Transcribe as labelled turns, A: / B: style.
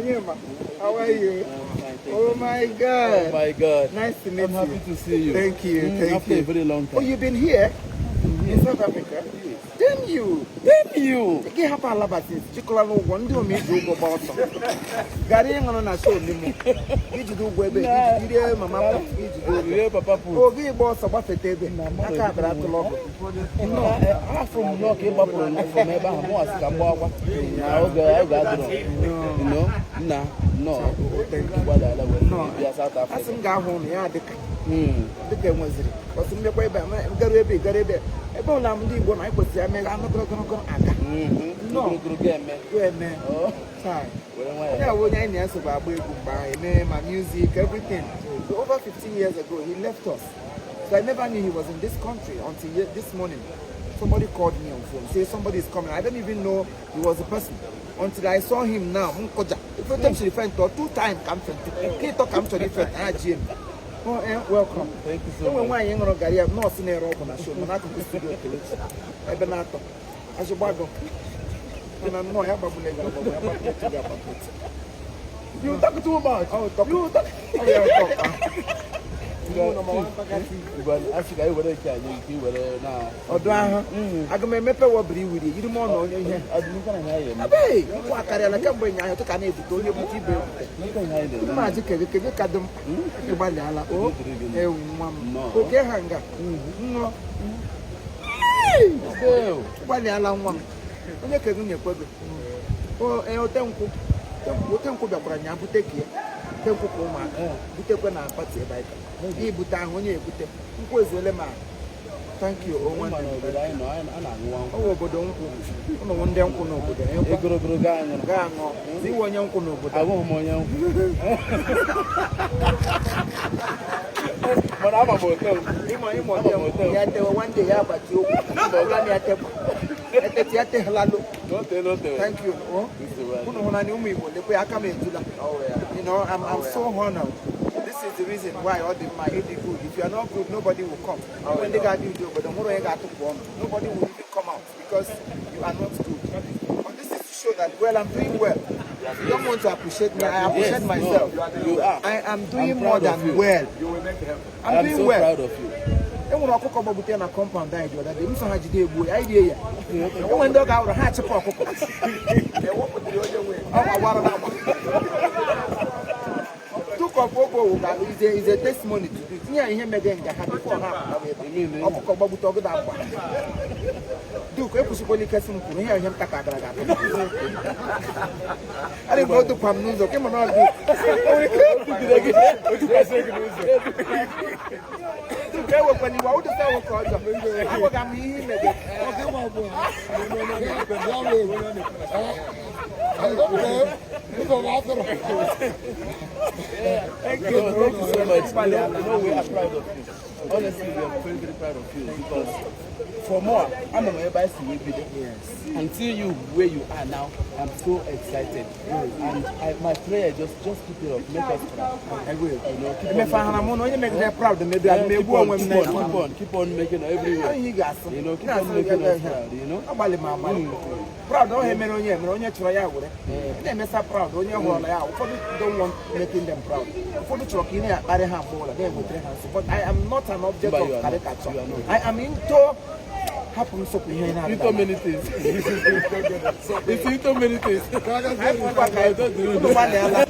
A: Onyema, how are you?
B: Fine, thank
A: Oh
B: you.
A: my God.
B: Oh my God.
A: Nice to meet
B: I'm happy
A: you.
B: to see you.
A: Thank you, thank
B: After
A: you.
B: a very long
A: Oh,
B: time.
A: you've been here in South Africa? Damn you.
B: Damn you!
A: Gị hapụ Alaba since chịkọla n'ụgwọ ndị ome iji ụgwọ gba ọsọ. Gara ịṅụrụ na show n'ime. Ijide ụgwọ ebe, ijide mama put, ijide ụgwọ.
B: Rie papa put.
A: O gị gba ọsọ gbafete ebe. Aka abịara atụla ọgụ.
B: Afọ m nnọọ ka ị gbapụrụ from ebe ahụ, mụ asị ka m gbawakwa na oge adịrọ. Nna, nnọọ, gbadala were bịa South
A: Asị
B: Africa.
A: m ga-ahụ ụnụ ya dịka dịka enweziri. Ọsị m bịakwa ebe a, m garuo ebe, gara ebe. Ebe ụlọ ndị Igbo na anyị kwesịrị ya meghe anụ gọrọgọrọ aga. Nnọọ.
B: Gụrụgụrụ ga-eme.
A: Ga-eme.
B: Oh,
A: Chai.
B: were nwayọọ.
A: Onye a bụ onye anyị na-esogbu agba egwu mgbe ahụ, eme ma music, everything. So over 15 years ago, he left us. So I never knew he was in this country until this morning. Somebody called me on phone, say somebody is coming. I don't even know he was a person until I saw him now. M kọja. Ife m siri faint two times ka m faint. Nke ịtọ ka m chọrọ ifaint, ha ji m. Oh, welcome.
B: Thank you so
A: Enwe
B: much.
A: nwaanyị ṅụrụ garị ya, nọọsụ na-ere ọgwụ na show nọ n'akụkụ studio Kelechi ebe na-atọ azụgbago mana nnọọ ya gbagbule gị agbagbu ya gbapụtụ gị agbapụtụ.
B: You talk too much.
A: Oh, talk.
B: You talk.
A: Ọ ya talk ahụ.
B: Ngwa, asị ka anyị were nke anyị nke i were na
A: Ọdụ ahụ aga m emepe wọbiri iwiri yiri m ọnụ onye ihe.
B: Ọdịnihu na ihe anyị eme.
A: Ebe nkwụ akarịala kemgbe ụnyaahụ tụka na-ebute onye bute ibe ebute.
B: Nke ihe anyị na-eme.
A: Mma ji kege kege ka dị mkpa. Ịgbalịala o ewu nwa m.
B: Nnọọ.
A: Oke ha nga nnọọ.
B: Ew.
A: Gbalịala nwa m, onye kege nyekwe gị o ee, ote nkwụ ote nkwụ bịakwara nya bute ka ya ote nkwụ ka ụmụaka butekwe na party ebe anyị ka gị bute ahụ onye ebute nkwụ ezuole ma. Thank you o
B: Ịma
A: nwanne
B: na
A: m.
B: Obodo anyị nọ, a na-aṅụwa
A: Ọ
B: nkwụ.
A: bụ obodo nkwụ ụnụ nwụ ndị nkwụ n'obodo ekwa.
B: Egorogoro gaa aṅụrụ.
A: Gaa ṅụọ iwe onye nkwụ n'obodo.
B: Abụghị m onye nkwụ. Mana ama m ote nkwụ.
A: Ịma ote nkwụ ya tewe one day ya agbaji okwu ọbụla na ya tekwa etete ya tehlalụ.
B: N'ote n'ote.
A: Thank you o.
B: Nsogbu adịghị.
A: Unu hụrụ na ụmụ Igbo lekwe aka m ejula. I'm so honored. This is the reason why ọ dị mma ịdị good. If you are not good, nobody will come. When ndị ga-adị ụdị obodo nwere onye ga-atụpụ ọnụ, nobody will even come out because you are not good. But this is to show that, well, I'm doing well. If you don't want to appreciate me, I appreciate
B: Yes, no,
A: myself.
B: you are.
A: I am doing
B: I'm
A: more
B: proud of
A: than
B: you.
A: well. I'm
B: I'm
A: doing
B: so
A: well.
B: proud of you.
A: E nwere ọkụkọ gbagbute na compound anyị dị ọda dị m sọ ha jide egbuo ya anyị rie ya. Enwe ndị ọ ga-awụrụ ha achịpụ ọkụkọ ọ gbawara na agba. Tukọpụ ogbo ga is a testimony to this. Tinye ya ihe mege nga ha before ha apụtawa ebe a. Ọkụkọ gbagbute ọgụda akwa duk ekwesịkwala ike sị m kwuru ihe ihe m taka gara aga adị m o dukwa m n'ụzọ ka ị ma na ọ dị duk ewekwana iwe ụdịsa nwoke ọjọọ agwaga m ihe imege.
B: Thank you, thank you so much. We are proud of you. Honestly, we are very, very proud of you because for more, I'm on ebe I see video. And see you where you are now, I'm so excited. And my prayer just keep it up, make us proud.
A: I will.
B: Keep on
A: Emefe ahara mụ na onye megide proud mebi
B: Yeah,
A: aga m
B: keep
A: egbu
B: on,
A: onwe m
B: keep
A: na
B: on, keep on, keep on making everywhere.
A: ihe ị ga-asụ
B: Keep on making us proud.
A: Agbalị m agbalị proud ọha emere onye emere onye chọrọ ya were ị na-emesa proud onye hụrụla ya. Ụfọdụ don't want making them proud. Ụfọdụ chọrọ ka ị na-akparị ha mgbe ọbụla na-enwetara ha nsogbu, but I am not an object
B: Mba,
A: of
B: you are not.
A: caricature.
B: You are not.
A: I am into hapụ nsọpụ ihe na-ada.
B: Into many things. It's into many things.
A: Anyị pụkwa ka anyị unu gbalịala.